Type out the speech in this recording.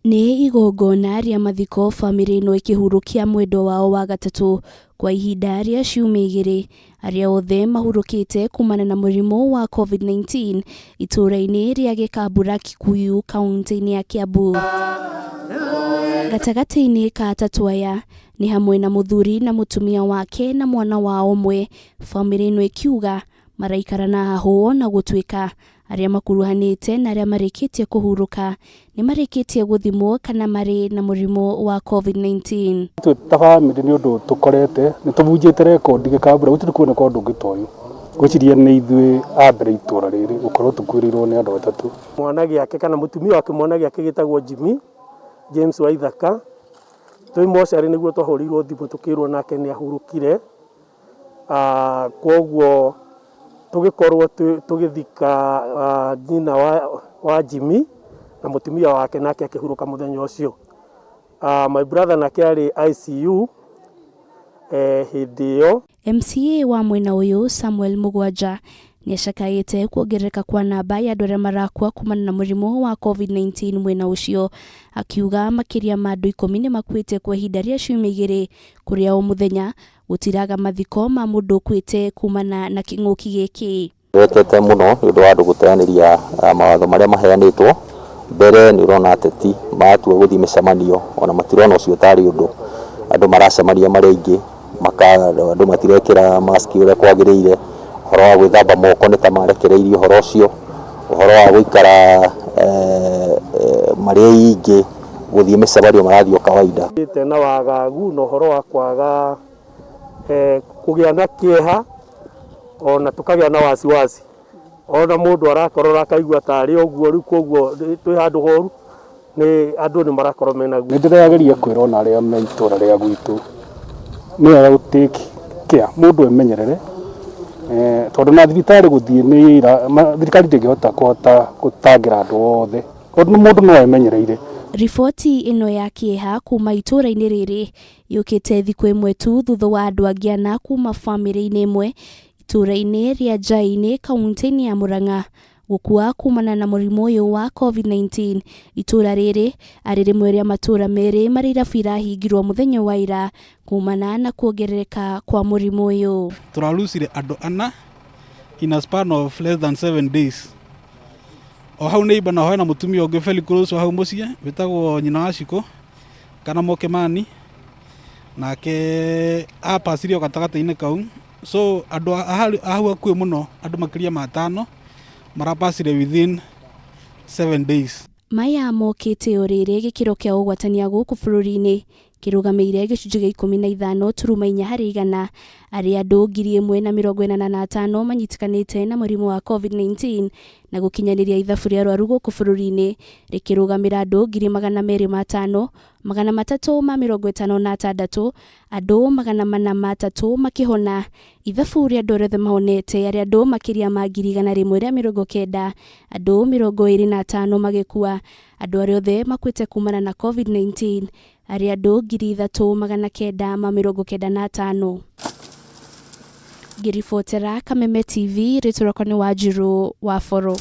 Nĩ igongona rĩa mathiko bamĩrĩ ĩno ĩkĩhurũkia mwendwa wao wa gatatũ kwa ihinda rĩa ciumia igĩrĩ, arĩa othe mahurũkĩte kumana na mũrimũ wa Covid-19 itũũra-inĩ rĩa Gĩkambura Kikuyu kaunti-inĩ ya Kiambu. Gatagatĩ-inĩ ka atatũ aya nĩ hamwe na mũthuri na mũtumia wake na mwana wao ũmwe, bamĩrĩ ĩno ĩkiuga maraikara na hahũ ona gũtuĩka arĩa makuruhanĩte na arĩa marĩkĩtie kũhurũka nĩ marĩkĩtie gũthimwo kana marĩ na mũrimũ wa Covid-19. Ithuĩ ta bamĩrĩ nĩ ũndũ tũkorete nĩ tũbunjĩte rekondi Gĩkambura gũtirĩ kuoneka ũndũ ũngĩ ta ũyũ. Ngwĩciria nĩ ithuĩ a mbere itũra rĩrĩ gũkorwo tũkuĩrĩirwo nĩ andũ atatũ. Mwana gĩake kana mũtumia wa kĩmwana gĩake gĩtagwo Jimmy James Waithaka, twĩ mocarĩ nĩguo twahũrĩirwo thimũ tũkĩrwo nake nĩ ahurũkire. Kwoguo tũgĩkorwo tũgĩthika nyina wa Jimmy na mũtumia wake nake akĩhurũka mũthenya ũcio. My brother nake arĩ ICU hĩndĩ ĩyo. MCA wa mwena ũyũ Samuel Mũgwanja nĩacakaĩte kuongerereka kwa namba ya andũ arĩa marakua kumana na mũrimũ wa Covid-19 mwena ũcio, akiuga makĩria ma andũ 10 nĩmakuĩte kwa ihinda rĩa ciumia igĩrĩ kũrĩa o mũthenya gũtiraga mathiko ma mũndũ ũkuĩte kumana na kĩng'ũki gĩkĩ. Wetete mũno nĩ ũndũ wa andũ gũteanĩria mawatho marĩa maheanĩtwo. Mbere nĩ ũrona ateti matua gũthiĩ mĩcemanio ona matirona ũcio tarĩ ũndũ, andũ maracemania marĩ aingĩ, andũ matirekĩra mask ũrĩa kwagĩrĩire, ũhoro wa gwĩthamba moko nĩ ta marekereirie ũhoro ũcio, ũhoro wa gũikara marĩ aingĩ gũthiĩ mĩcemanio marathiĩ o kawaida. Na wagagu na ũhoro wa kwaga kũgĩa na kĩeha ona tũkagĩa na wasiwasi ona mũndũ arakorora akaigua tarĩ ũguo rĩu koguo twĩ handũ horu nĩ andũ nĩ marakorwo mena guo. Nĩ ndĩrageria kwĩra ona arĩa me itũra rĩa gwitũ nĩ wega gũ take care mũndũ emenyerere tondũ na thibitarĩ gũthiĩ nĩ thirikari ndĩngĩhota kũhota gũtangĩra andũ othe tondũ mũndũ no emenyereire. Riboti ĩno ya kĩeha kuma itũũra-inĩ rĩrĩ yũkĩte thikũ ĩmwe tu thutha wa andũ angĩ ana kuma bamĩrĩ-inĩ ĩmwe itũũra-inĩ rĩa Njainĩ kaunti-inĩ ya Murang'a gũkua kumana na mũrimũ ũyũ wa Covid-19. Itũũra rĩrĩ arĩ rĩmwe rĩa matũũra merĩ marĩa irabu irahingirwo mũthenya wa ira kumana na kuongerereka kwa mũrimũ ũyũ. Tũrarucire andũ ana in a span of less than 7 days. O hau neighbor naho hena mũtumia ũngĩ very close hau mũciĩ wĩtagwo nyina wa Shiko kana Mokemani, nake apacire o gatagatĩ-inĩ kau. So andũ a hau hakuhĩ mũno andũ makĩria ma atano marapacire within 7 days. Maya mokĩte o rĩrĩ gĩkĩro kĩa ũgwatania gũkũ bũrũri-inĩ kĩrũgamĩire gĩcunjĩ gĩa 15.4 harĩ igana arĩa andũ 1,085 manyitĩkanĩte na mũrimũ wa Covid-19 na gũkinyanĩria ithabu rĩa arwaru gũkũ bũrũri-inĩ rĩkĩrũgamĩra andũ 205,356 andũ 403 makĩhona. Ithabu rĩa andũ arĩa othe mahonete arĩa andũ makĩria ma 190,000 andũ 25 magĩkua. Andũ arĩa othe makuĩte kumana na Covid-19 arĩa andũ 3,995. Ngĩribotera Kameme TV, rĩtwa rĩakwa nĩ Wanjirũ wa Boro.